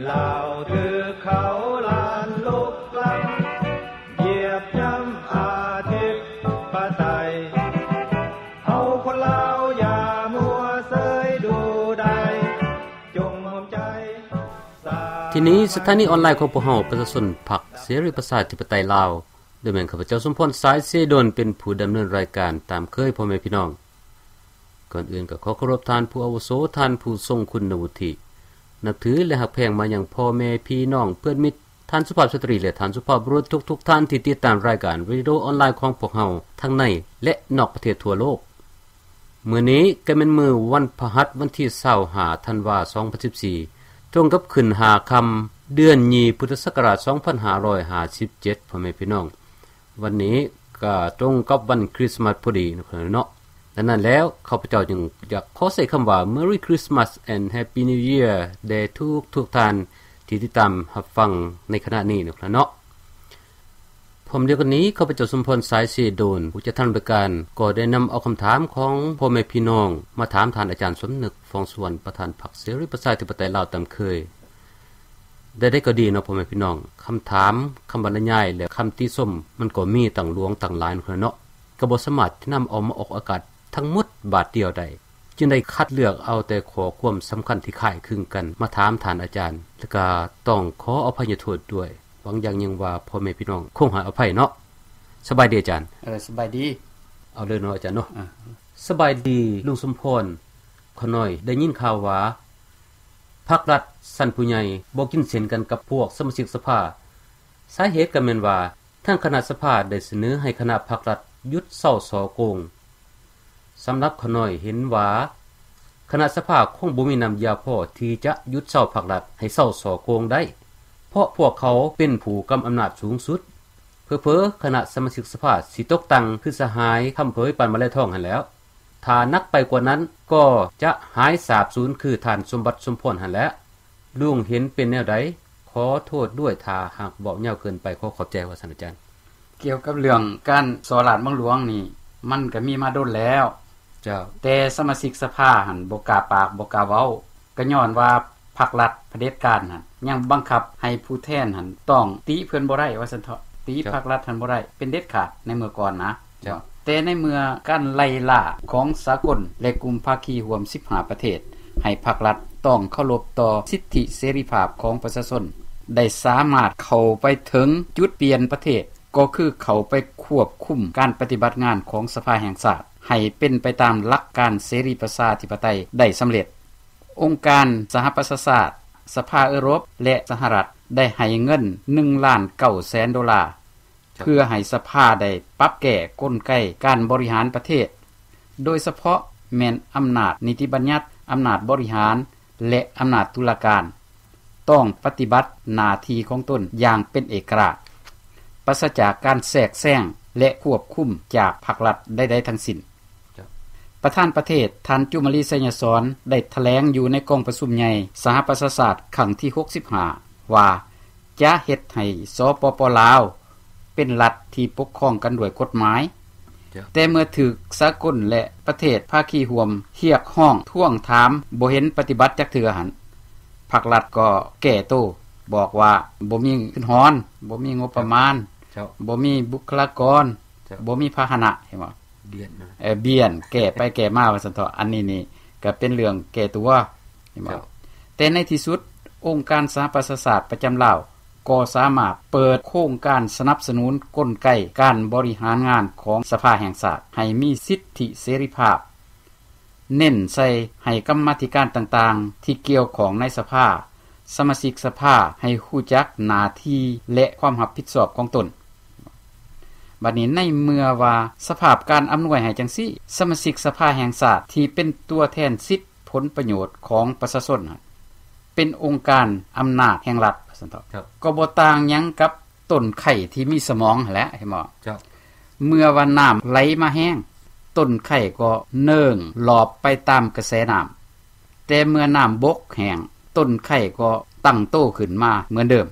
ລາວຖືກເຂົາລ້ານລຸກລ້ຳ ຢຽບຢ່ຳອະທິປະໄຕ ເຮົາຄົນລາວຢ່າມົວເຊີຍດູດາຍ ຈົ່ງຮ່ວມໃຈ. ທີ່ນີ້ສະຖານີອອນລາຍຂອງພວກເຮົາ ປະຊາຊົນພັກເສລີປະຊາທິປະໄຕລາວ ໂດຍແມ່ນຂ້າພະເຈົ້າ ສົມພອນ ສາຍເສດົນ ເປັນຜູ້ດຳເນີນລາຍການຕາມເຄີຍ ພໍ່ແມ່ພີ່ນ້ອງ. ກ່ອນອື່ນກໍຂໍເຄົາລົບທ່ານຜູ້ອາວຸໂສ, ທ່ານຜູ້ຊົງຄຸນວຸດທິ, ນັບຖື ແລະ ຮັກແພງມາຍັງພໍ່ແມ່ພີ່ນ້ອງເພື່ອນມິດ, ທ່ານສຸພາບສະຕຣີ ແລະ ທ່ານສຸພາບບຸລຸດທຸກໆທ່ານທີ່ຕິດຕາມລາຍການວິດີໂອອອນລາຍຂອງພວກເຮົາ ທັງໃນ ແລະ ນອກປະເທດທົ່ວໂລກ. ມື້ນີ້ກໍແມ່ນມື້ວັນພະຫັດ ວັນທີຊາວຫ້າ ທັນວາ ສອງພັນສິບສີ່ ຕົງກັບຂຶ້ນຫ້າຄ່ຳ ເດືອນຍີ່ ພຸດທະສັກກະລາດ ສອງພັນຫ້າຮ້ອຍຫ້າສິບເຈັດ ພໍ່ແມ່ພີ່ນ້ອງ. ວັນນີ້ກໍຕົງກັບວັນຄຣິສມາສພໍດີເນາະ. ດັ່ງນັ້ນແລ້ວ ຂ້າພະເຈົ້າຈຶ່ງຢາກຂໍໃຊ້ຄຳວ່າ Merry Christmas and Happy New Year ແດ່ທຸກໆທ່ານທີ່ຕິດຕາມຮັບຟັງໃນຂະນະນີ້ເນາະ. ພ້ອມດຽວກັນນີ້ ຂ້າພະເຈົ້າ ສົມພອນ ສາຍເສໂດນ ຜູ້ຈັດທຳລາຍການ ກໍໄດ້ນຳເອົາຄຳຖາມຂອງພໍ່ແມ່ພີ່ນ້ອງມາຖາມທ່ານອາຈານສົມນຶກ ຟອງສຸວັນ ປະທານພັກເສລີປະຊາທິປະໄຕລາວຕາມເຄີຍ. ໃດໆກໍດີເນາະ ພໍ່ແມ່ພີ່ນ້ອງ, ຄຳຖາມ, ຄຳບັນລະຍາຍ ແລະ ຄຳຕິຊົມມັນກໍມີຕັ້ງຫຼວງຕັ້ງຫຼາຍເນາະ, ກໍບໍ່ສາມາດຈະນຳເອົາມາອອກອາກາດທັງໝົດບາດດຽວໄດ້, ຈຶ່ງໄດ້ຄັດເລືອກເອົາແຕ່ຂໍ້ຄວາມສຳຄັນທີ່ຄ້າຍຄຶງກັນມາຖາມທ່ານອາຈານ, ແລະ ກໍຕ້ອງຂໍອະໄພຍະໂທດດ້ວຍ. ຫວັງຢ່າງຍິ່ງວ່າພໍ່ແມ່ພີ່ນ້ອງຄົງໃຫ້ອະໄພເນາະ. ສະບາຍດີອາຈານ. ເອີ ສະບາຍດີ. ເອົາເລີຍເນາະອາຈານເນາະ. ເອີ ສະບາຍດີລຸງສົມພອນ. ຂ້ານ້ອຍໄດ້ຍິນຂ່າວວ່າ ພັກລັດຊັ້ນຜູ້ໃຫຍ່ບໍ່ກິນເສັ້ນກັນກັບພວກສະມາຊິກສະພາ. ສາເຫດກໍແມ່ນວ່າ ທາງຄະນະສະພາໄດ້ສະເໜີໃຫ້ຄະນະພັກລັດຢຸດເຊົາສໍ້ໂກງ. ສຳລັບຂ້ານ້ອຍເຫັນວ່າ ຄະນະສະພາຄົງບໍ່ມີນ້ຳຢາພໍທີ່ຈະຢຸດເຊົາພັກລັດໃຫ້ເຊົາສໍ້ໂກງໄດ້, ເພາະພວກເຂົາເປັນຜູ້ກຳອຳນາດສູງສຸດ. ເຜີໆຄະນະສະມາຊິກສະພາຊິຕົກຕ່ຳຄືສະຫາຍຄຳເຜີຍ ປານມາແລທອງຫັ້ນແລ້ວ. ຖ້າໜັກໄປກວ່ານັ້ນກໍຈະຫາຍສາບສູນຄືທ່ານສົມບັດ ສົມພອນຫັ້ນແຫຼະ. ລຸງເຫັນເປັນແນວໃດ? ຂໍໂທດດ້ວຍຖ້າຫາກເວົ້າຍາວເກີນໄປ, ຂໍຂອບໃຈ. ວ່າຊັ້ນອາຈານ. ກ່ຽວກັບເລື່ອງການສໍ້ລາດບັງຫຼວງນີ້ ມັນກໍມີມາດົນແລ້ວ. ເຈົ້າ. ແຕ່ສະມາຊິກສະພາຫັ້ນບໍ່ກ້າປາກ ບໍ່ກ້າເວົ້າ, ກໍຍ້ອນວ່າພັກລັດຜະເດັດການຫັ້ນຍັງບັງຄັບໃຫ້ຜູ້ແທນຫັ້ນຕ້ອງຕິເພິ່ນບໍ່ໄດ້ ວ່າຊັ້ນເຖາະ, ຕິ ເຈົ້າ ພັກລັດຫັ້ນບໍ່ໄດ້ເປັນເດັດຂາດໃນເມື່ອກ່ອນນະ. ເຈົ້າ. ແຕ່ໃນເມື່ອການໄລ່ລ່າຂອງສາກົນ ແລະ ກຸ່ມພາຄີຮ່ວມສິບຫ້າປະເທດ ໃຫ້ພັກລັດຕ້ອງເຄົາລົບຕໍ່ສິດທິເສລີພາບຂອງປະຊາຊົນ ໄດ້ສາມາດເຂົ້າໄປເຖິງຈຸດປ່ຽນປະເທດ, ກໍຄືເຂົ້າໄປຄວບຄຸມການປະຕິບັດງານຂອງສະພາແຫ່ງຊາດ ໃຫ້ເປັນໄປຕາມຫຼັກການເສລີປະຊາທິປະໄຕໄດ້ສຳເລັດ. ອົງການສະຫະປະຊາຊາດ, ສະພາເອີຣົບ ແລະ ສະຫະລັດ ໄດ້ໃຫ້ເງິນໜຶ່ງລ້ານເກົ້າແສນໂດລາ ເພື່ອໃຫ້ສະພາໄດ້ປັບແກ້ກົນໄກການບໍລິຫານປະເທດ, ໂດຍສະເພາະແມ່ນອຳນາດນິຕິບັນຍັດ, ອຳນາດບໍລິຫານ ແລະ ອຳນາດຕຸລາການ, ຕ້ອງປະຕິບັດໜ້າທີ່ຂອງຕົນຢ່າງເປັນເອກະລາດ, ປາສະຈາກການແຊກແຊງ ແລະ ຄວບຄຸມຈາກພັກລັດໃດໆທັງສິ້ນ. ເຈົ້າ. ປະທານປະເທດ ທ່ານ ຈູມມາລີ ໄຊຍະສອນ ໄດ້ຖະແຫຼງຢູ່ໃນກອງປະຊຸມໃຫຍ່ສະຫະປະຊາຊາດຄັ້ງທີຫົກສິບຫ້າ ວ່າ ຈະເຮັດໃຫ້ ສປປ ລາວ ເປັນລັດທີ່ປົກຄອງກັນດ້ວຍກົດໝາຍ. ເຈົ້າ. ແຕ່ເມື່ອຖືກສາກົນ ແລະ ປະເທດພາຄີຮ່ວມຮຽກຮ້ອງທວງຖາມ ບໍ່ເຫັນປະຕິບັດຈັກເທື່ອຫັ້ນ, ພັກລັດກໍແກ້ໂຕ, ບອກວ່າບໍ່ມີເງິນຮອນ, ບໍ່ມີງົບປະມານ, ເຈົ້າ ບໍ່ມີບຸກຄະລາກອນ, ເຈົ້າ ບໍ່ມີພາຫະນະ, ເຫັນບໍ່? ບຽນນະ ເອີ ບຽນ ແກ້ໄປແກ້ມາວ່າຊັ້ນເຖາະ. ອັນນີ້ນີ້ກໍເປັນເລື່ອງແກ້ຕົວ ເຫັນບໍ່? ເຈົ້າ. ແຕ່ໃນທີ່ສຸດ ອົງການສະຫະປະຊາຊາດປະຈຳລາວ ກໍສາມາດເປີດໂຄງການສະໜັບສະໜູນກົນໄກການບໍລິຫານງານຂອງສະພາແຫ່ງຊາດ ໃຫ້ມີສິດທິເສລີພາບ, ເນັ້ນໃສ່ໃຫ້ກຳມາທິການຕ່າງໆທີ່ກ່ຽວຂ້ອງໃນສະພາ, ສະມາຊິກສະພາໃຫ້ຮູ້ຈັກໜ້າທີ່ ແລະ ຄວາມຮັບຜິດຊອບຂອງຕົນ. ບັດນີ້ໃນເມື່ອວ່າສະພາບການອຳນວຍໃຫ້ຈັ່ງຊີ້, ສະມາຊິກສະພາແຫ່ງຊາດທີ່ເປັນຕົວແທນສິດຜົນປະໂຫຍດຂອງປະຊາຊົນຫັ້ນ ເປັນອົງການອຳນາດແຫ່ງລັດ ວ່າຊັ້ນເຖາະ, ກໍບໍ່ຕ່າງຫຍັງກັບ ຕົ້ນໄຂ່ທີ່ມີສະໝອງຫັ້ນແຫຼະ ເຫັນບໍ່? ເຈົ້າ. ເມື່ອວ່ານ້ຳໄຫຼມາແຮງ, ຕົ້ນໄຂ່ກໍເນີ່ງຫຼອບໄປຕາມກະແສນ້ຳ, ແຕ່ເມື່ອນ້ຳບົກແຫ້ງ, ຕົ້ນໄຂ່ກໍຕັ້ງໂຕຂຶ້ນມາເໝືອນເດີມ.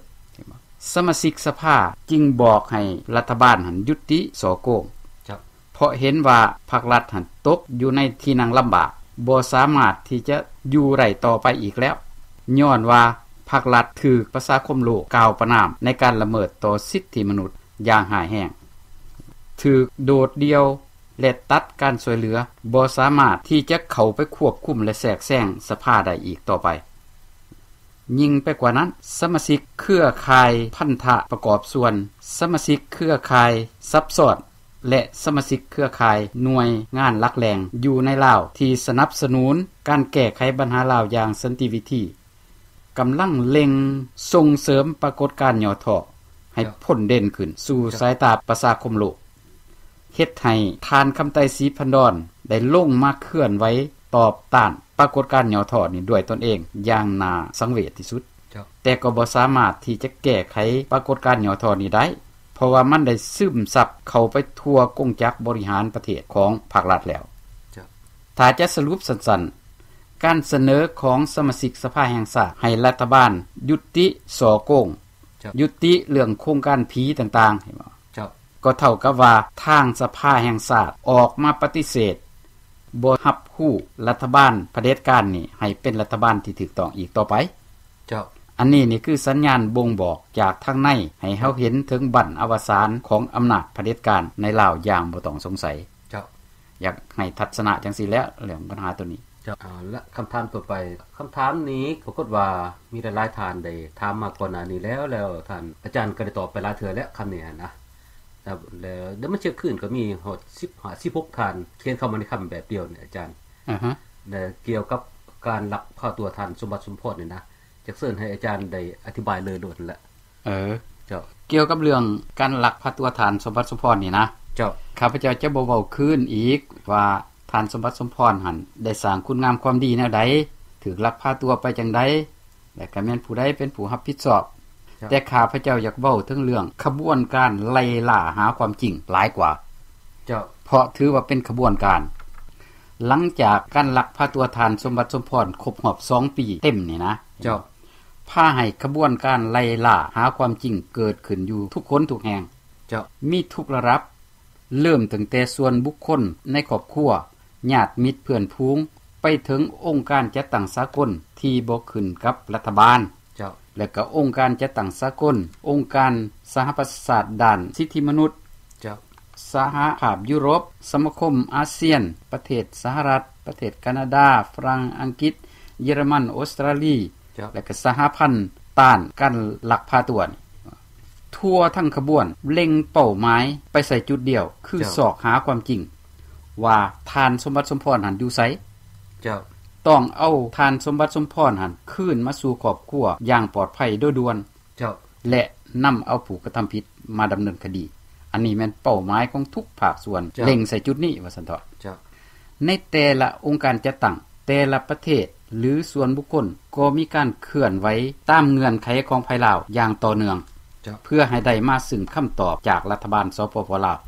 ສະມາຊິກສະພາຈຶ່ງບອກໃຫ້ລັດຖະບານຫັ້ນຍຸຕິສໍ້ໂກງ. ເຈົ້າ. ເພາະເຫັນວ່າພັກລັດຫັ້ນຕົກຢູ່ໃນທີ່ນັ່ງລຳບາກ, ບໍ່ສາມາດທີ່ຈະຢູ່ໄດ້ຕໍ່ໄປອີກແລ້ວ, ຍ້ອນວ່າ ພາກລັດຖືກປະຊາຄົມໂລກກ່າວປະນາມໃນການລະເມີດຕໍ່ສິດທິມະນຸດຢ່າງຮ້າຍແຮງ, ຖືກໂດດດ່ຽວ ແລະ ຕັດການຊ່ວຍເຫຼືອ, ບໍ່ສາມາດທີ່ຈະເຂົ້າໄປຄວບຄຸມ ແລະ ແຊກແຊງສະພາໄດ້ອີກຕໍ່ໄປ. ຍິ່ງໄປກວ່ານັ້ນ, ສະມາຊິກເຄືອຂ່າຍພັນທະປະກອບສ່ວນ, ສະມາຊິກເຄືອຂ່າຍຊັບຊ້ອນ ແລະ ສະມາຊິກເຄືອຂ່າຍໜ່ວຍງານຫຼັກແຫຼ່ງຢູ່ໃນລາວທີ່ສະໜັບສະໜູນການແກ້ໄຂບັນຫາລາວຢ່າງສັນຕິວິທີ ກຳລັງເລັ່ງສົ່ງເສີມປາກົດການຫຍໍ້ທໍ້ໃຫ້ ເຈົ້າ ພົ້ນເດັ່ນຂຶ້ນສູ່ ເຈົ້າ ສາຍຕາປະຊາຄົມໂລກ, ເຮັດໃຫ້ທ່ານ ຄຳໄຕ ສີພັນດອນ ໄດ້ລົງມາເຄື່ອນໄຫວຕອບຕ້ານປາກົດການຫຍໍ້ທໍ້ນີ້ດ້ວຍຕົນເອງຢ່າງໜ້າສັງເວດທີ່ສຸດ. ເຈົ້າ. ແຕ່ກໍບໍ່ສາມາດທີ່ຈະແກ້ໄຂປາກົດການຫຍໍ້ທໍ້ນີ້ໄດ້, ເພາະວ່າມັນໄດ້ຊຶມຊັບເຂົ້າໄປທົ່ວກົງຈັກບໍລິຫານປະເທດຂອງພາກລັດແລ້ວ. ເຈົ້າ. ຖ້າຈະສະຫຼຸບສັ້ນໆ, ການສະເໜີຂອງສະມາຊິກສະພາແຫ່ງຊາດໃຫ້ລັດຖະບານຍຸຕິສໍ້ໂກງ, ເຈົ້າ ຍຸຕິເລື່ອງໂຄງການຜີຕ່າງໆ ເຫັນບໍ່? ເຈົ້າ. ກໍເທົ່າກັບວ່າທາງສະພາແຫ່ງຊາດອອກມາປະຕິເສດ ບໍ່ຮັບຮູ້ລັດຖະບານຜະເດັດການນີ້ໃຫ້ເປັນລັດຖະບານທີ່ຖືກຕ້ອງອີກຕໍ່ໄປ. ເຈົ້າ. ອັນນີ້ນີ້ຄືສັນຍານບົ່ງບອກຈາກທາງໃນໃຫ້ເຮົາເຫັນເຖິງບັ້ນອະວະສານຂອງອຳນາດຜະເດັດການໃນລາວຢ່າງບໍ່ຕ້ອງສົງໄສ. ເຈົ້າ. ຢາກໃຫ້ທັດສະນະຈັ່ງຊີ້ແຫຼະ ເລື່ອງບັນຫາໂຕນີ້. ເຈົ້າ. ເອົາລະ ຄຳຖາມຕໍ່ໄປ. ຄຳຖາມນີ້ປາກົດວ່າມີຫຼາຍໆທ່ານໄດ້ຖາມມາກ່ອນໜ້ານີ້ແລ້ວ, ແລ້ວທ່ານອາຈານກໍໄດ້ຕອບໄປຫຼາຍເທື່ອແລ້ວ ຄຳນີ້ຫັ້ນນະ. ແລ້ວ ແລ້ວ ແລ້ວມາເຊັກຄືນກໍມີຮອດສິບຫ້າ ສິບຫົກທ່ານຂຽນເຂົ້າມາໃນຄຳແບບດຽວນີ້ ອາຈານ. ອາຮະ. ແລະ ກ່ຽວກັບການລັກພາຕົວທ່ານສົມບັດ ສົມພອນນີ້ນະ, ຢາກເຊີນໃຫ້ອາຈານໄດ້ອະທິບາຍເລີຍໂລດນັ້ນແຫຼະ. ເອີ. ເຈົ້າ. ກ່ຽວກັບເລື່ອງການລັກພາຕົວທ່ານສົມບັດ ສົມພອນນີ້ນະ. ເຈົ້າ. ຂ້າພະເຈົ້າຈະບໍ່ເວົ້າຄືນອີກວ່າທ່ານສົມບັດ ສົມພອນຫັ້ນໄດ້ສ້າງຄຸນງາມຄວາມດີແນວໃດ, ຖືກລັກພາຕົວໄປຈັ່ງໃດ ແລະ ກະແມ່ນຜູ້ໃດເປັນຜູ້ຮັບຜິດຊອບ. ເຈົ້າ. ແຕ່ຂ້າພະເຈົ້າຢາກເວົ້າເຖິງເລື່ອງຂະບວນການໄລ່ລ່າຫາຄວາມຈິງຫຼາຍກວ່າ. ເຈົ້າ. ເພາະຖືວ່າເປັນຂະບວນການ. ຫຼັງຈາກການລັກພາຕົວທ່ານສົມບັດ ສົມພອນຄົບຮອບສອງປີເຕັມນີ້ນະ. ເຈົ້າ. ພາໃຫ້ຂະບວນການໄລ່ລ່າຫາຄວາມຈິງເກີດຂຶ້ນຢູ່ທຸກຄົນທຸກແຫ່ງ. ເຈົ້າ. ມີທຸກລະດັບ, ເລີ່ມຕັ້ງແຕ່ສ່ວນບຸກຄົນໃນຄອບຄົວ, ຍາດມິດເພື່ອນຝູງ, ໄປເຖິງອົງການຈັດຕັ້ງສາກົນທີ່ບໍ່ຂຶ້ນກັບລັດຖະບານ. ເຈົ້າ. ແລະ ກໍອົງການຈັດຕັ້ງສາກົນ, ອົງການສະຫະປະຊາຊາດດ້ານສິດທິມະນຸດ, ເຈົ້າ. ສະຫະພາບຢູໂຣບ, ສະມາຄົມອາຊຽນ, ປະເທດສະຫະລັດ, ປະເທດການາດາ, ຝຣັ່ງ, ອັງກິດ, ເຢຍລະມັນ, ອົດສະຕຣາລີ, ເຈົ້າ. ແລະ ກໍສະຫະພັນຕ້ານການລັກພາຕົວນີ້. ທົ່ວທັງຂະບວນເລັງເປົ້າໝາຍໄປໃສ່ຈຸດດຽວ ຄື ເຈົ້າ. ຊອກຫາຄວາມຈິງວ່າທ່ານສົມບັດ ສົມພອນ ຫັ້ນຢູ່ໃສ. ເຈົ້າ. ຕ້ອງເອົາທ່ານສົມບັດ ສົມພອນ ຫັ້ນຄືນມາສູ່ຄອບຄົວຢ່າງປອດໄພໂດຍດ່ວນ. ເຈົ້າ. ແລະ ນຳເອົາຜູ້ກະທຳຜິດມາດຳເນີນຄະດີ. ອັນນີ້ແມ່ນເປົ້າໝາຍຂອງທຸກພາກສ່ວນ ເຈົ້າ. ເລັງໃສ່ຈຸດນີ້ວ່າຊັ້ນເຖາະ. ເຈົ້າ. ໃນແຕ່ລະອົງການຈັດຕັ້ງ, ແຕ່ລະປະເທດ ຫຼື ສ່ວນບຸກຄົນ ກໍມີການເຄື່ອນໄຫວຕາມເງື່ອນໄຂຂອງໃຜລາວຢ່າງຕໍ່ເນື່ອງ. ເຈົ້າ. ເພື່ອໃຫ້ໄດ້ມາຊຶ່ງຄຳຕອບຈາກລັດຖະບານ ສປປ ລາວ.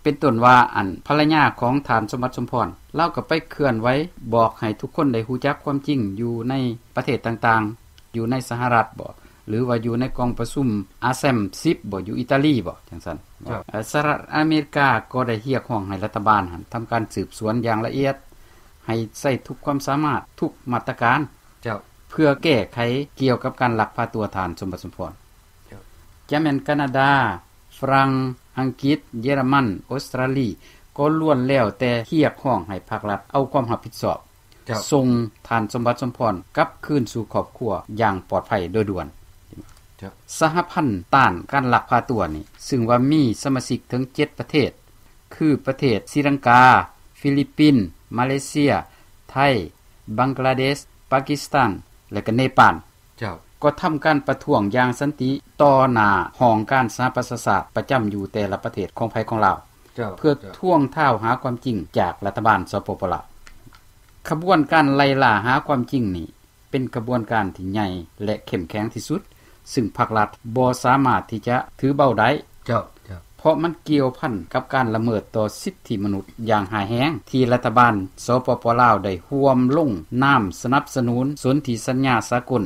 ເປັນຕົ້ນວ່າ ອັນ ພັນລະຍາຂອງທ່ານສົມບັດ ສົມພອນ ລາວກໍໄປເຄື່ອນໄຫວບອກໃຫ້ທຸກຄົນໄດ້ຮູ້ຈັກຄວາມຈິງຢູ່ໃນປະເທດຕ່າງໆ, ຢູ່ໃນສະຫະລັດບໍ ຫຼືວ່າຢູ່ໃນກອງປະຊຸມອາເຊັມສິບບໍ ຢູ່ອີຕາລີບໍ ຈັ່ງຊັ້ນ. ເຈົ້າ. ເອີ ສະຫະລັດອາເມລິກາກໍໄດ້ຮຽກຮ້ອງໃຫ້ລັດຖະບານຫັ້ນທຳການສືບສວນຢ່າງລະອຽດ ໃຫ້ໃຊ້ທຸກຄວາມສາມາດ, ທຸກມາດຕະການ. ເຈົ້າ. ເພື່ອແກ້ໄຂກ່ຽວກັບການລັກພາຕົວທ່ານສົມບັດ ສົມພອນ. ເຈົ້າ. ຈະແມ່ນການາດາ, ຝຣັ່ງ, ອັງກິດ, ເຢຍລະມັນ, ອົດສະຕຣາລີ ກໍລ້ວນແລ້ວແຕ່ຮຽກຮ້ອງໃຫ້ພາກລັດເອົາຄວາມຮັບຜິດຊອບ. ເຈົ້າ. ສົ່ງທ່ານສົມບັດ ສົມພອນ ກັບຄືນສູ່ຄອບຄົວຢ່າງປອດໄພໂດຍດ່ວນ. ເຈົ້າ. ສະຫະພັນຕ້ານການລັກພາຕົວນີ້ ຊຶ່ງວ່າມີສະມາຊິກເຖິງເຈັດປະເທດ ຄື ປະເທດສີລັງກາ, ຟີລິບປິນ, ມາເລເຊຍ, ໄທ, ບັງກະລາເດຊ, ປາກິສຖານ ແລະ ກໍເນປານ. ເຈົ້າ. ກໍທຳການປະທ້ວງຢ່າງສັນຕິຕໍ່ໜ້າຫ້ອງການສະຫະປະຊາຊາດປະຈຳຢູ່ແຕ່ລະປະເທດຂອງໃຜຂອງລາວ. ເຈົ້າ. ເພື່ອ ເຈົ້າ. ທວງທາວຫາຄວາມຈິງຈາກລັດຖະບານ ສປປ ລາວ. ຂະບວນການໄລ່ລ່າຫາຄວາມຈິງນີ້ ເປັນຂະບວນການທີ່ໃຫຍ່ ແລະ ເຂັ້ມແຂງທີ່ສຸດ ຊຶ່ງພາກລັດບໍ່ສາມາດທີ່ຈະຖືເບົາໄດ້. ເຈົ້າ. ເຈົ້າ. ເພາະມັນກ່ຽວພັນກັບການລະເມີດຕໍ່ສິດທິມະນຸດຢ່າງຮ້າຍແຮງ ທີ່ລັດຖະບານ ສປປ ລາວ ໄດ້ຮ່ວມລົງນາມສະໜັບສະໜູນສົນທິສັນຍາສາກົນ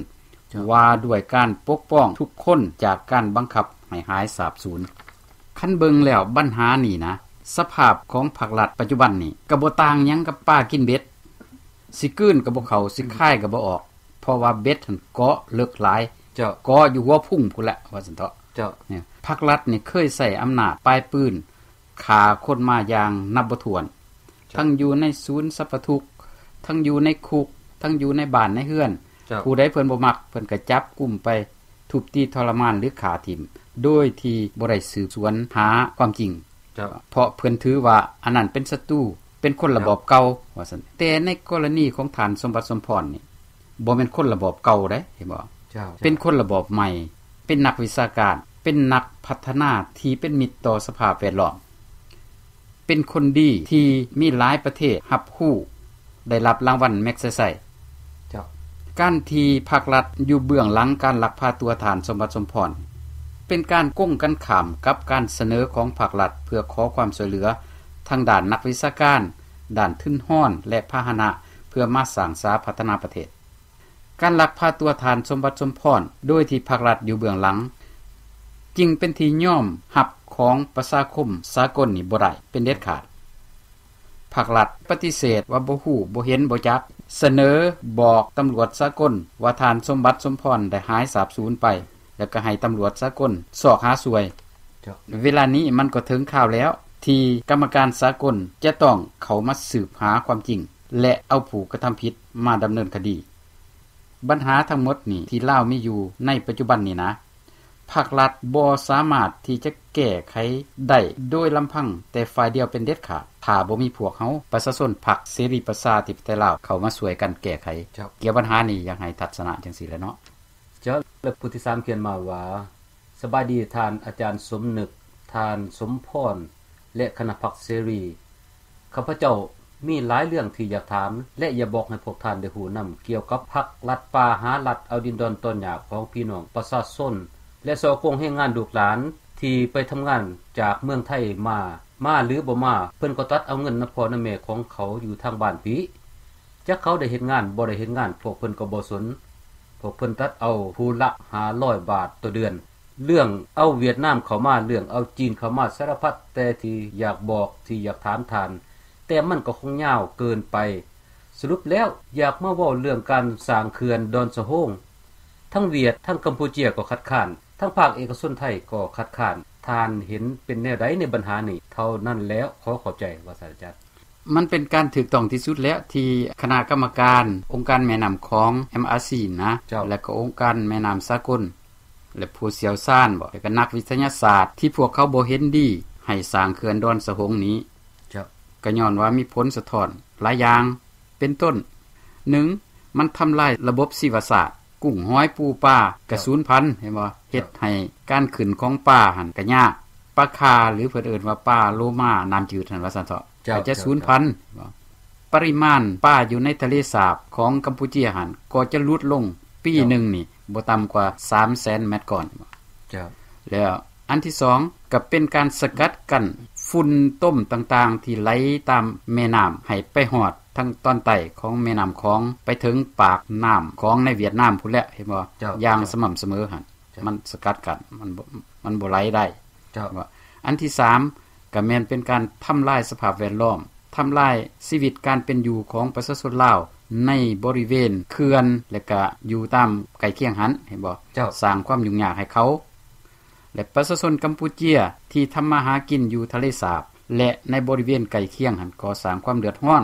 ເຈົ້າ. ວ່າດ້ວຍການປົກປ້ອງທຸກຄົນຈາກການບັງຄັບໃຫ້ຫາຍສາບສູນ. ຄັນເບິ່ງແລ້ວບັນຫານີ້ນະ, ສະພາບຂອງພາກລັດປັດຈຸບັນນີ້ກໍບໍ່ຕ່າງຫຍັງກັບປາກິນເບັດ, ຊິກືນກໍບໍ່ເຂົ້າ, ຊິຄາຍກໍບໍ່ອອກ. ເພາະວ່າເບັດຫັ້ນເກາະເລິກຫຼາຍ ເກາະຢູ່ຫົວພຸງພຸ້ນແຫຼະ ວ່າຊັ້ນເຖາະ. ພັກລັດນີ້ເຄີຍໃຊ້ອຳນາດປາຍປືນຂ້າຄົນມາຢ່າງນັບບໍ່ຖ້ວນ ທັງຢູ່ໃນສູນສັບພະທຸກ ທັງຢູ່ໃນຄຸກ ທັງຢູ່ໃນບ້ານໃນເຮືອນ ຜູ້ໃດເພິ່ນບໍ່ມັກ ເພິ່ນກໍຈັບກຸມໄປທຸບຕີທໍລະມານ ຫຼື ຂ້າຖິ້ມ ໂດຍທີ່ບໍ່ໄດ້ສືບສວນຫາຄວາມຈິງ ເພາະເພິ່ນຖືວ່າອັນນັ້ນເປັນສັດຕູ ເປັນຄົນລະບອບເກົ່າ ວ່າຊັ້ນ. ແຕ່ໃນກໍລະນີຂອງທ່ານສົມບັດ ສົມພອນນີ້ ບໍ່ແມ່ນຄົນລະບອບເກົ່າເດ້ ເຫັນບໍ່? ເປັນຄົນລະບອບໃໝ່ ເປັນນັກວິຊາການ ເປັນນັກພັດທະນາທີ່ເປັນມິດຕໍ່ສະພາບແວດລ້ອມ ເປັນຄົນດີທີ່ມີຫຼາຍປະເທດຮັບຮູ້ ໄດ້ຮັບລາງວັນແມັກເຊໄຊ. ການທີ່ພັກລັດຢູ່ເບື້ອງຫຼັງການລັກພາຕົວທ່ານສົມບັດ ສົມພອນ ເປັນການກົງກັນຂ້າມກັບການສະເໜີຂອງພັກລັດ ເພື່ອຂໍຄວາມຊ່ວຍເຫຼືອທາງດ້ານນັກວິຊາການ, ດ້ານທຶນຮອນ ແລະ ພາຫະນະ ເພື່ອມາສ້າງສາພັດທະນາປະເທດ. ການລັກພາຕົວທ່ານສົມບັດ ສົມພອນ ໂດຍທີ່ພັກລັດຢູ່ເບື້ອງຫຼັງ ຈຶ່ງເປັນທີ່ຍອມຮັບຂອງປະຊາຄົມສາກົນນີ້ບໍ່ໄດ້ເປັນເດັດຂາດ. ພັກລັດປະຕິເສດວ່າບໍ່ຮູ້, ບໍ່ເຫັນ, ບໍ່ຈັກ, ສະເໜີບອກຕຳຫຼວດສາກົນວ່າທ່ານສົມບັດ ສົມພອນ ໄດ້ຫາຍສາບສູນໄປ ແລ້ວກໍໃຫ້ຕຳຫຼວດສາກົນຊອກຫາຊ່ວຍ. ເວລານີ້ມັນກໍເຖິງຄາວແລ້ວ ທີ່ກຳມະການສາກົນຈະຕ້ອງເຂົ້າມາສືບຫາຄວາມຈິງ ແລະ ເອົາຜູ້ກະທຳຜິດມາດຳເນີນຄະດີ. ບັນຫາທັງໝົດນີ້ທີ່ລາວມີຢູ່ໃນປັດຈຸບັນນີ້ນະ ພັກລັດບໍ່ສາມາດທີ່ຈະແກ້ໄຂໄດ້ໂດຍລຳພັງແຕ່ຝ່າຍດຽວເປັນເດັດຂາດ ຖ້າບໍ່ມີພວກເຮົາປະຊາຊົນພັກເສລີປະຊາທິປະໄຕລາວເຂົ້າມາຊ່ວຍກັນແກ້ໄຂ. ກ່ຽວບັນຫານີ້ ຢາກໃຫ້ທັດສະນະຈັ່ງຊີ້ແຫຼະເນາະ. ເຈົ້າ ແລະ ຜູ້ທີສາມຂຽນມາວ່າ ສະບາຍດີທ່ານອາຈານສົມນຶກ, ທ່ານສົມພອນ ແລະ ຄະນະພັກເສລີ. ຂ້າພະເຈົ້າມີຫຼາຍເລື່ອງທີ່ຢາກຖາມ ແລະ ຢາກບອກໃຫ້ພວກທ່ານໄດ້ຮູ້ນຳ ກ່ຽວກັບພັກລັດປ່າຫາລັດເອົາດິນດອນຕອນຫຍ້າຂອງພີ່ນ້ອງປະຊາຊົນ ແລະ ສໍ້ໂກງແຮງງານລູກຫຼານທີ່ໄປທຳງານຈາກເມືອງໄທມາ, ມາຫຼືບໍ່ມາ ເພິ່ນກໍຕັດເອົາເງິນນຳພໍ່ນຳແມ່ຂອງເຂົາຢູ່ທາງບ້ານພີ້. ຈັກເຂົາໄດ້ເຮັດງານ ບໍ່ໄດ້ເຮັດງານ ພວກເພິ່ນກໍບໍ່ສົນ. ພວກເພິ່ນຕັດເອົາຜູ້ລະຫ້າຮ້ອຍບາດຕໍ່ເດືອນ. ເລື່ອງເອົາຫວຽດນາມເຂົ້າມາ ເລື່ອງເອົາຈີນເຂົ້າມາ ສາລະພັດແຕ່ທີ່ຢາກບອກ ທີ່ຢາກຖາມທ່ານ, ແຕ່ມັນກໍຄົງຍາວເກີນໄປ. ສະຫຼຸບແລ້ວ ຢາກມາເວົ້າເລື່ອງການສ້າງເຂື່ອນດອນສະໂຮງ. ທັງຫວຽດ, ທັງກຳປູເຈຍກໍຄັດຄ້ານ, ທັງພາກເອກະຊົນໄທກໍຄັດຄ້ານ. ທ່ານເຫັນເປັນແນວໃດໃນບັນຫານີ້? ເທົ່ານັ້ນແລ້ວ, ຂໍຂອບໃຈ. ວ່າຊັ້ນອາຈານ. ມັນເປັນການຖືກຕ້ອງທີ່ສຸດແລ້ວ ທີ່ຄະນະກຳມະການອົງການແມ່ນ້ຳຂອງ ເອັມອາຊີ ນະ ແລະ ກໍອົງການແມ່ນ້ຳສາກົນ ແລະ ຜູ້ຊ່ຽວຊານບໍ ແລະ ກໍນັກວິທະຍາສາດ ທີ່ພວກເຂົາບໍ່ເຫັນດີໃຫ້ສ້າງເຂື່ອນດອນສະໂຮງນີ້ ກໍຍ້ອນວ່າມີຜົນສະທ້ອນຫຼາຍຢ່າງ ເປັນຕົ້ນ ໜຶ່ງ ມັນທຳລາຍລະບົບຊີວະຊາດ ກຸ້ງ ຫອຍ ປູ ປາ ກະສູນພັນ ເຫັນບໍ່? ເຮັດໃຫ້ການຂຶ້ນຂອງປາຫັ້ນກະຍາກ ປາຄາ ຫຼື ເພິ່ນເອີ້ນວ່າປາໂລມານ້ຳຈືດຫັ້ນ ວ່າຊັ້ນເຖາະ ກະຈະສູນພັນ. ປະລິມານປາຢູ່ໃນທະເລສາບຂອງກຳປູເຈຍຫັ້ນກໍຈະຫຼຸດລົງ ປີໜຶ່ງນີ້ບໍ່ຕ່ຳກວ່າສາມແສນແມັດກ້ອນ. ແລ້ວອັນທີສອງ ກະເປັນການສະກັດກັ້ນຝຸ່ນຕົມຕ່າງໆ ທີ່ໄຫຼຕາມແມ່ນ້ຳ ໃຫ້ໄປຮອດທາງຕອນໃຕ້ຂອງແມ່ນ້ຳຂອງ ໄປເຖິງປາກນ້ຳຂອງໃນຫວຽດນາມພຸ້ນແຫຼະ ເຫັນບໍ່? ຢ່າງສະໝ່ຳສະເໝີຫັ້ນ ມັນສະກັດກັ້ນ ມັນບໍ່ ມັນບໍ່ໄຫຼໄດ້. ອັນທີສາມ ກະແມ່ນເປັນການທຳລາຍສະພາບແວດລ້ອມ ທຳລາຍຊີວິດການເປັນຢູ່ຂອງປະຊາຊົນລາວໃນບໍລິເວນເຂື່ອນ ແລະ ກະຢູ່ຕາມໃກ້ຄຽງຫັ້ນ ເຫັນບໍ່? ສ້າງຄວາມຫຍຸ້ງຍາກໃຫ້ເຂົາ ແລະ ປະຊາຊົນກຳປູເຈຍທີ່ທຳມາຫາກິນຢູ່ທະເລສາບ ແລະ ໃນບໍລິເວນໃກ້ຄຽງຫັ້ນກໍສ້າງຄວາມເດືອດຮ້ອນ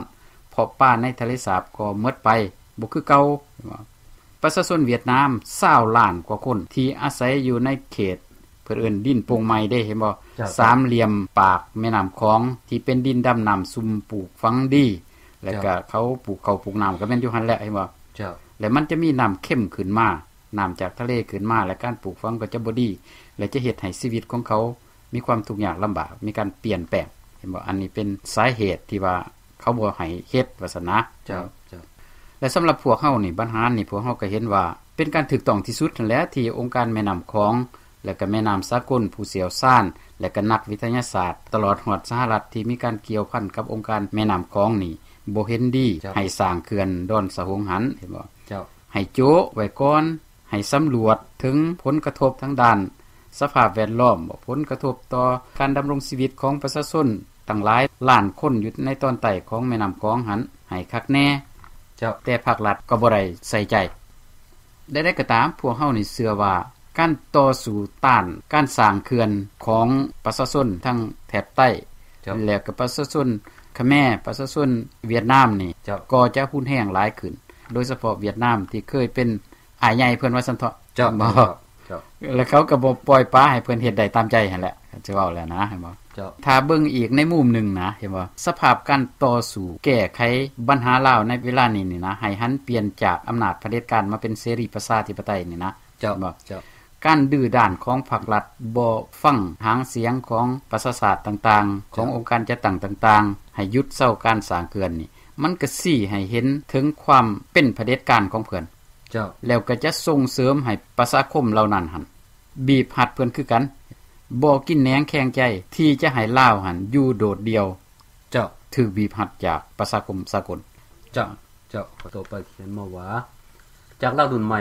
ເພາະປາໃນທະເລສາບກໍໝົດໄປ ບໍ່ຄືເກົ່າ. ປະຊາຊົນຫວຽດນາມຊາວລ້ານກວ່າຄົນທີ່ອາໄສຢູ່ໃນເຂດ ເພິ່ນເອີ້ນດິນໂປ່ງໄໝ້ເດ້ ເຫັນບໍ່? ສາມຫຼ່ຽມປາກແມ່ນ້ຳຂອງ ທີ່ເປັນດິນດຳນ້ຳຊຸ່ມ ປູກຝັງດີ ແລະ ກະເຂົາປູກເຂົ້າປູກນ້ຳ ກະແມ່ນຢູ່ຫັ້ນແຫຼະ ເຫັນບໍ່? ແລະ ມັນຈະມີນ້ຳເຄັມຂຶ້ນມາ ນ້ຳຈາກທະເລຂຶ້ນມາ ແລະ ການປູກຝັງກໍຈະບໍ່ດີ ແລະ ຈະເຮັດໃຫ້ຊີວິດຂອງເຂົາມີຄວາມທຸກຍາກລຳບາກ ມີການປ່ຽນແປງ ເຫັນບໍ່? ອັນນີ້ເປັນສາເຫດທີ່ວ່າເຂົາບໍ່ໃຫ້ເຮັດ ວ່າຊັ້ນນະ. ແລະ ສຳລັບພວກເຮົານີ້ ບັນຫານີ້ ພວກເຮົາກໍເຫັນວ່າເປັນການຖືກຕ້ອງທີ່ສຸດຫັ້ນແຫຼະ ທີ່ອົງການແມ່ນ້ຳຂອງ ແລະ ກະແມ່ນ້ຳສາກົນ ຜູ້ຊ່ຽວຊານ ແລະ ກະນັກວິທະຍາສາດ ຕະຫຼອດຮອດສະຫະລັດ ທີ່ມີການກ່ຽວພັນກັບອົງການແມ່ນ້ຳຂອງນີ້ ບໍ່ເຫັນດີໃຫ້ສ້າງເຂື່ອນດອນສະໂຮງຫັ້ນ ເຫັນບໍ່? ໃຫ້ໂຈະໄວ້ກ່ອນ ໃຫ້ສຳຫຼວດເຖິງຜົນກະທົບທາງດ້ານສະພາບແວດລ້ອມ, ຜົນກະທົບຕໍ່ການດຳລົງຊີວິດຂອງປະຊາຊົນຕັ້ງຫຼາຍລ້ານຄົນຢູ່ໃນຕອນໃຕ້ຂອງແມ່ນ້ຳຂອງຫັ້ນໃຫ້ຄັກແນ່, ແຕ່ພາກລັດກໍບໍ່ໄດ້ໃສ່ໃຈ. ໃດໆກໍຕາມ, ພວກເຮົານີ້ເຊື່ອວ່າ ການຕໍ່ສູ້ຕ້ານການສ້າງເຂື່ອນຂອງປະຊາຊົນທາງແຖບໃຕ້ ເຈົ້າ ແລະກໍປະຊາຊົນຂະແມ, ປະຊາຊົນຫວຽດນາມນີ້ ເຈົ້າ ກໍຈະຮຸນແຮງຫຼາຍຂຶ້ນ, ໂດຍສະເພາະຫວຽດນາມທີ່ເຄີຍເປັນອ້າຍໃຫຍ່ເພິ່ນວ່າຊັ້ນເຖາະ. ເຈົ້າ ແມ່ນບໍ່? ເຈົ້າ ເຈົ້າ ແລະເຂົາກໍບໍ່ປ່ອຍປະໃຫ້ເພິ່ນເຮັດໄດ້ຕາມໃຈຫັ້ນແຫຼະ, ຊິເວົ້າແລ້ວນະ, ເຫັນບໍ່? ເຈົ້າ ຖ້າເບິ່ງອີກໃນມຸມໜຶ່ງນະ, ເຫັນບໍ່? ສະພາບການຕໍ່ສູ້ແກ້ໄຂບັນຫາລາວໃນເວລານີ້ນີ້ນະ, ໃຫ້ຫັນປ່ຽນຈາກອຳນາດຜະເດັດການມາເປັນເສລີປະຊາທິປະໄຕນີ້ນະ, ເຈົ້າ ເຫັນບໍ່? ເຈົ້າ ການດື້ດ້ານຂອງພັກລັດ ບໍ່ຟັງຫາງສຽງຂອງປະຊາຊາດຕ່າງໆ, ຂອງ ເຈົ້າ ອົງການຈັດຕັ້ງຕ່າງໆ ໃຫ້ຢຸດເຊົາການສ້າງເຂື່ອນນີ້, ມັນກໍຊີ້ໃຫ້ເຫັນເຖິງຄວາມເປັນຜະເດັດການຂອງເພິ່ນ. ເຈົ້າ ແລ້ວກໍຈະສົ່ງເສີມໃຫ້ປະຊາຄົມເຫຼົ່ານັ້ນຫັ້ນ ບີບຮັດເພິ່ນຄືກັນ, ບໍ່ກິນແໜງແຂງໃຈທີ່ຈະໃຫ້ລາວຫັ້ນຢູ່ໂດດດ່ຽວ. ເຈົ້າ ຖືກບີບຮັດຈາກປະຊາຄົມສາກົນ. ເຈົ້າ ເຈົ້າ ຕໍ່ໄປຂຽນມາວ່າ ຈາກລາວລຸ້ນໃໝ່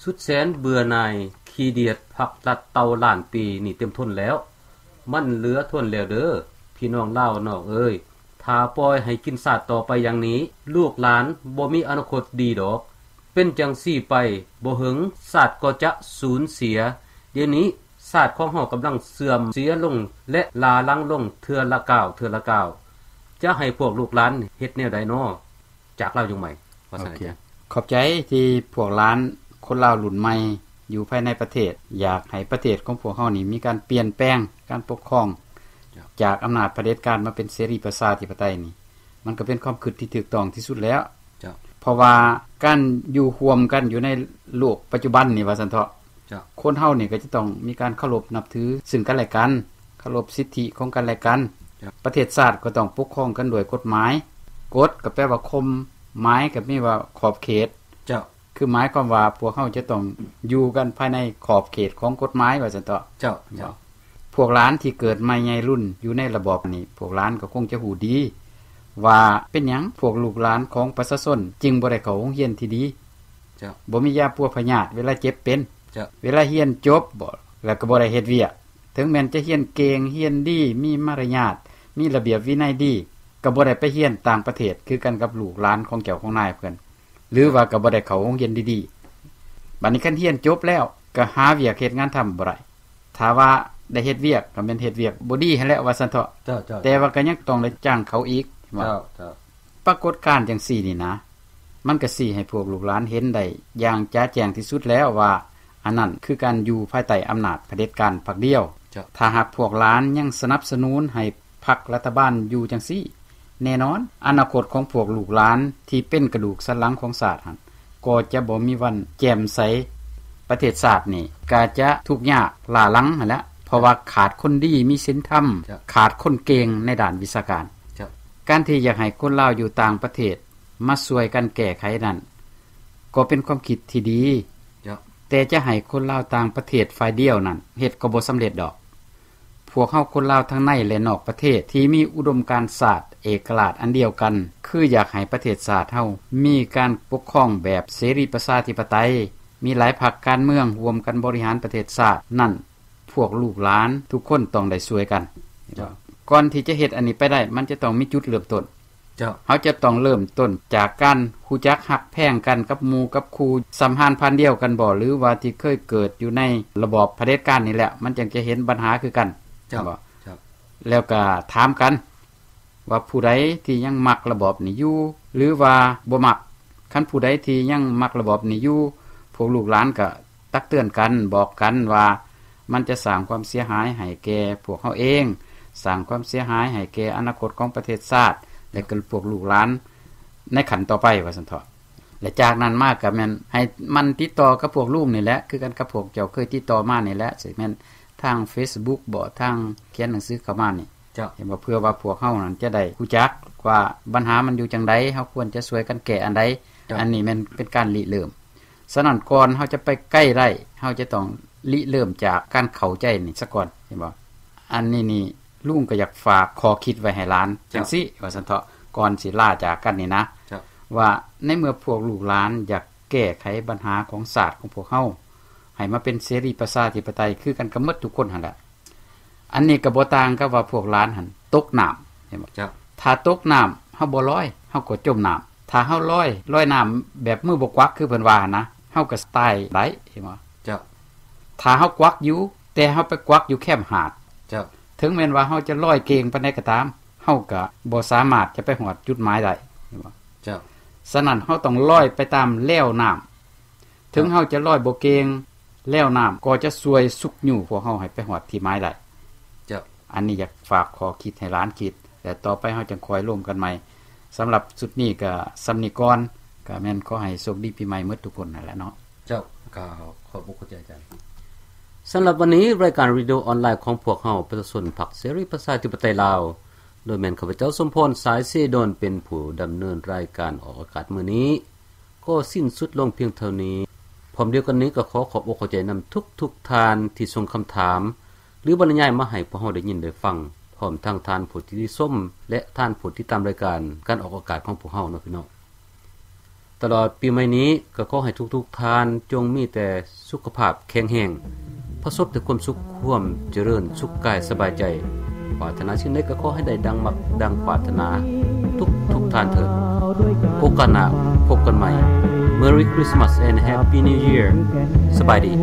ສຸດແສນເບື່ອໜ່າຍ ຂີ້ດຽດພັກລັດເຕົ່າລ້ານປີນີ້ເຕັມທົນແລ້ວ, ມັນເຫຼືອທົນແລ້ວເດີ້ ພີ່ນ້ອງລາວນອກເອີຍ, ຖ້າປ່ອຍໃຫ້ກິນຊາດຕໍ່ໄປຢ່າງນີ້ ລູກຫຼານບໍ່ມີອະນາຄົດດີດອກ. ເປັນຈັ່ງຊີ້ໄປ ບໍ່ເຫິງຊາດກໍຈະສູນເສຍ. ດຽວນີ້ຊາດຂອງເຮົາກຳລັງເສື່ອມເສຍລົງ ແລະ ຫຼ້າຫຼັງລົງເທື່ອລະກ້າວ ເທື່ອລະກ້າວ. ຈະໃຫ້ພວກລູກຫຼານເຮັດແນວໃດນໍ? ຈາກລາວຍຸງໃໝ່ ວ່າຊັ້ນ. ໂອເຄ ອາຈານ ຂອບໃຈທີ່ພວກຫຼານຄົນລາວລຸ້ນໃໝ່ຢູ່ພາຍໃນປະເທດ ຢາກໃຫ້ປະເທດຂອງພວກເຮົານີ້ມີການປ່ຽນແປງການປົກຄອງ ເຈົ້າ ຈາກອຳນາດຜະເດັດການມາເປັນເສລີປະຊາທິປະໄຕນີ້ ມັນກໍເປັນຄວາມຄິດທີ່ຖືກຕ້ອງທີ່ສຸດແລ້ວ. ເຈົ້າ ເພາະວ່າການຢູ່ຮ່ວມກັນຢູ່ໃນໂລກປັດຈຸບັນນີ້ ວ່າຊັ້ນເຖາະ, ເຈົ້າ ຄົນເຮົານີ້ກໍຈະຕ້ອງມີການເຄົາລົບນັບຖືຊຶ່ງກັນແລະກັນ, ເຄົາລົບສິດທິຂອງກັນແລະກັນ. ເຈົ້າ ປະເທດຊາດກໍຕ້ອງປົກຄອງກັນດ້ວຍກົດໝາຍ, ກົດກໍແປວ່າຂົມ, ໝາຍກໍແປວ່າຂອບເຂດ. ເຈົ້າ ຄືໝາຍຄວາມວ່າພວກເຮົາຈະຕ້ອງຢູ່ກັນພາຍໃນຂອບເຂດຂອງກົດໝາຍ ວ່າຊັ້ນເຖາະ. ເຈົ້າ ເຈົ້າ ພວກຫຼານທີ່ເກີດໃໝ່ໃຫຍ່ລຸ້ນຢູ່ໃນລະບອບນີ້ ພວກຫຼານກໍຄົງຈະຮູ້ດີວ່າເປັນຫຍັງພວກລູກຫຼານຂອງປະຊາຊົນຈຶ່ງບໍ່ໄດ້ເຂົ້າໂຮງຮຽນທີ່ດີ. ເຈົ້າ ບໍ່ມີຢາປົວພະຍາດເວລາເຈັບເປັນ. ເຈົ້າ ເວລາຮຽນຈົບບໍ ແລ້ວກໍບໍ່ໄດ້ເຮັດວຽກ, ເຖິງແມ່ນຈະຮຽນເກັ່ງ, ຮຽນດີ, ມີມາລະຍາດ, ມີລະບຽບວິໄນດີ, ກໍບໍ່ໄດ້ໄປຮຽນຕ່າງປະເທດຄືກັນກັບລູກຫຼານຂອງເຈົ້າຂອງນາຍເພິ່ນ. ຫຼືວ່າກໍບໍ່ໄດ້ເຂົ້າໂຮງຮຽນດີໆ. ບັດນີ້ຄັນຮຽນຈົບແລ້ວກໍຫາວຽກເຮັດງານທຳບໍ່ໄດ້. ຖ້າວ່າໄດ້ເຮັດວຽກກໍແມ່ນເຮັດວຽກບໍ່ດີຫັ້ນແຫຼະ ວ່າຊັ້ນເຖາະ. ເຈົ້າ ເຈົ້າ ແຕ່ວ່າກໍຍັງຕ້ອງໄດ້ຈ້າງເຂົາອີກ. ເຈົ້າ ເຈົ້າ ປາກົດການຈັ່ງຊີ້ນີ້ນະ ມັນກໍຊີ້ໃຫ້ພວກລູກຫຼານເຫັນໄດ້ຢ່າງຈະແຈ້ງທີ່ສຸດແລ້ວວ່າ ອັນນັ້ນຄືການຢູ່ພາຍໃຕ້ອຳນາດຜະເດັດການພັກດຽວ. ເຈົ້າ ຖ້າຫາກພວກຫຼານຍັງສະໜັບສະໜູນໃຫ້ ພັກລັດຖະບານຢູ່ຈັ່ງຊີ້, ແນ່ນອນ ອະນາຄົດຂອງພວກລູກຫຼານທີ່ເປັນກະດູກສັນຫຼັງຂອງຊາດຫັ້ນ ກໍຈະບໍ່ມີວັນແຈ່ມໃສ. ປະເທດຊາດນີ້ກໍຈະທຸກຍາກລ້າຫຼັງຫັ້ນແຫຼະ, ເພາະວ່າຂາດຄົນດີມີສິນທຳ, ເຈົ້າ ຂາດຄົນເກັ່ງໃນດ້ານວິຊາການ. ເຈົ້າ ການທີ່ຢາກໃຫ້ຄົນລາວຢູ່ຕ່າງປະເທດມາຊ່ວຍກັນແກ້ໄຂນັ້ນ ກໍເປັນຄວາມຄິດທີ່ດີ. ເຈົ້າ ແຕ່ຈະໃຫ້ຄົນລາວຕ່າງປະເທດຝ່າຍດຽວນັ້ນ ເຮັດກໍບໍ່ສຳເລັດດອກ. ພວກເຮົາຄົນລາວທັງໃນ ແລະ ນອກປະເທດ ທີ່ມີອຸດົມການຊາດເອກະລາດອັນດຽວກັນ ຄືຢາກໃຫ້ປະເທດຊາດເຮົາມີການປົກຄອງແບບເສລີປະຊາທິປະໄຕ, ມີຫຼາຍພັກການເມືອງຮ່ວມກັນບໍລິຫານປະເທດຊາດນັ້ນ ພວກລູກຫຼານທຸກຄົນຕ້ອງໄດ້ຊ່ວຍກັນ. ເຈົ້າ ກ່ອນທີ່ຈະເຮັດອັນນີ້ໄປໄດ້ ມັນຈະຕ້ອງມີຈຸດເລີ່ມຕົ້ນ. ເຈົ້າ ເຮົາຈະຕ້ອງເລີ່ມຕົ້ນຈາກການຮູ້ຈັກຮັກແພງກັນກັບໝູ່ກັບຄູ່ ສຳພັນພັນດຽວກັນບໍ ຫຼືວ່າທີ່ເຄີຍເກີດຢູ່ໃນລະບອບຜະເດັດການນີ້ແຫຼະ ມັນຈັ່ງຈະເຫັນບັນຫາຄືກັນ. ເຈົ້າ ແມ່ນບໍ່? ເຈົ້າ ແລ້ວກໍຖາມກັນວ່າຜູ້ໃດທີ່ຍັງມັກລະບອບນີ້ຢູ່ ຫຼືວ່າບໍ່ມັກ. ຄັນຜູ້ໃດທີ່ຍັງມັກລະບອບນີ້ຢູ່ ພວກລູກຫຼານກໍ ຕັກເຕືອນກັນ ບອກກັນວ່າ ມັນຈະສ້າງຄວາມເສຍຫາຍໃຫ້ແກ່ພວກເຮົາເອງ, ສ້າງຄວາມເສຍຫາຍໃຫ້ແກ່ອະນາຄົດຂອງປະເທດຊາດ ແລະ ກໍພວກລູກຫຼານໃນຂັ້ນຕໍ່ໄປ ວ່າຊັ້ນເຖາະ. ແລະ ຈາກນັ້ນມາກໍແມ່ນໃຫ້ໝັ່ນຕິດຕໍ່ກັບພວກລຸງນີ້ແຫຼະ ຄືກັນກັບພວກເຈົ້າເຄີຍຕິດຕໍ່ມານີ້ແຫຼະ, ຊິແມ່ນທາງເຟສບຸກບໍ ທາງຂຽນໜັງສືເຂົ້າມານີ້. ເຈົ້າ ເຫັນບໍ່? ເພື່ອວ່າພວກເຮົານັ້ນຈະໄດ້ຮູ້ຈັກວ່າບັນຫາມັນຢູ່ຈັ່ງໃດ, ເຮົາຄວນຈະຊ່ວຍກັນແກ້ອັນໃດ. ເຈົ້າ ອັນນີ້ແມ່ນເປັນການລິເລີ່ມ. ສະນັ້ນ ກ່ອນເຮົາຈະໄປໄກໄດ້ ເຮົາຈະຕ້ອງລິເລີ່ມຈາກການເຂົ້າໃຈນີ້ສາກ່ອນ, ເຫັນບໍ່? ອັນນີ້ນີ້ ລຸງກໍຢາກຝາກຂໍ້ຄິດໄວ້ໃຫ້ຫຼານ ເຈົ້າ ຈັ່ງຊີ້ ວ່າຊັ້ນເຖາະ, ກ່ອນຊິລາຈາກກັນນີ້ນະ ເຈົ້າ ວ່າໃນເມື່ອພວກລູກຫຼານຢາກແກ້ໄຂບັນຫາຂອງຊາດຂອງພວກເຮົາ ໃຫ້ມາເປັນເສລີປະຊາທິປະໄຕຄືກັນກັບໝົດທຸກຄົນຫັ້ນແຫຼະ. ອັນນີ້ກໍບໍ່ຕ່າງກັບວ່າພວກຫຼານຫັ້ນຕົກນ້ຳ, ເຫັນບໍ່? ເຈົ້າ ຖ້າຕົກນ້ຳ ເຮົາບໍ່ລອຍ ເຮົາກໍຈົມນ້ຳ. ຖ້າເຮົາລອຍ ລອຍນ້ຳແບບມືບໍ່ກວັກ ຄືເພິ່ນວ່າຫັ້ນນະ, ເຮົາກໍຕາຍໄດ້ ເຫັນບໍ່? ເຈົ້າ. ຖ້າເຮົາກວັກຢູ່ ແຕ່ເຮົາໄປກວັກຢູ່ແຄມຫາດ ເຈົ້າ. ເຖິງແມ່ນວ່າເຮົາຈະລອຍເກັ່ງປານໃດກໍຕາມ ເຮົາກໍບໍ່ສາມາດຈະໄປຮອດຈຸດໝາຍໄດ້ ເຫັນບໍ່? ເຈົ້າ. ສະນັ້ນເຮົາຕ້ອງລອຍໄປຕາມແລວນ້ຳ ເຖິງເຮົາຈະລອຍບໍ່ເກັ່ງ ແລວນ້ຳກໍຈະຊ່ວຍຊຸກຍູ້ພວກເຮົາໃຫ້ໄປຮອດທີ່ໝາຍໄດ້. ເຈົ້າ. ອັນນີ້ຢາກຝາກຂໍ້ຄິດໃຫ້ຫຼານຄິດ ແລະ ຕໍ່ໄປເຮົາຈັ່ງຄ່ອຍລົມກັນໃໝ່. ສຳລັບຊຸດນີ້ກໍສ່ຳນີ້ກ່ອນ ກໍແມ່ນຂໍໃຫ້ໂຊກດີປີໃໝ່ໝົດທຸກຄົນຫັ້ນແຫຼະເນາະ. ເຈົ້າ. ກໍຂອບອົກຂອບໃຈອາຈານ. ສຳລັບວັນນີ້ ລາຍການເຣດິໂອອອນລາຍຂອງພວກເຮົາ ປະຊາຊົນພັກເສລີປະຊາທິປະໄຕລາວ ໂດຍແມ່ນຂ້າພະເຈົ້າ ສົມພອນ ສາຍເສດົນ ເປັນຜູ້ດຳເນີນລາຍການອອກອາກາດມື້ນີ້ ກໍສິ້ນສຸດລົງພຽງເທົ່ານີ້. ພ້ອມດຽວກັນນີ້ກໍຂໍຂອບອົກຂອບໃຈນຳທຸກໆທ່ານທີ່ສົ່ງຄຳຖາມ ຫຼື ບັນຍາຍມາໃຫ້ພວກເຮົາໄດ້ຍິນໄດ້ຟັງ, ພ້ອມທັງທ່ານຜູ້ທີ່ຊົມ ແລະ ທ່ານຜູ້ຕິດຕາມລາຍການການອອກອາກາດຂອງພວກເຮົາເນາະພີ່ນ້ອງ. ຕະຫຼອດປີໃໝ່ນີ້ກໍຂໍໃຫ້ທຸກໆທ່ານຈົ່ງມີແຕ່ສຸຂະພາບແຂງແຮງ, ປະສົບແຕ່ຄວາມສຸກ, ຄວາມຈະເລີນ, ສຸກກາຍສະບາຍໃຈ. ປາດຖະໜາສິ່ງໃດກໍຂໍໃຫ້ໄດ້ດັ່ງມັກດັ່ງປາດຖະໜາທຸກໆທ່ານເທີ້ນ. ໂອກາດໜ້າພົບກັນໃໝ່. Merry Christmas and Happy New Year. ສະບາຍດີ. ຄ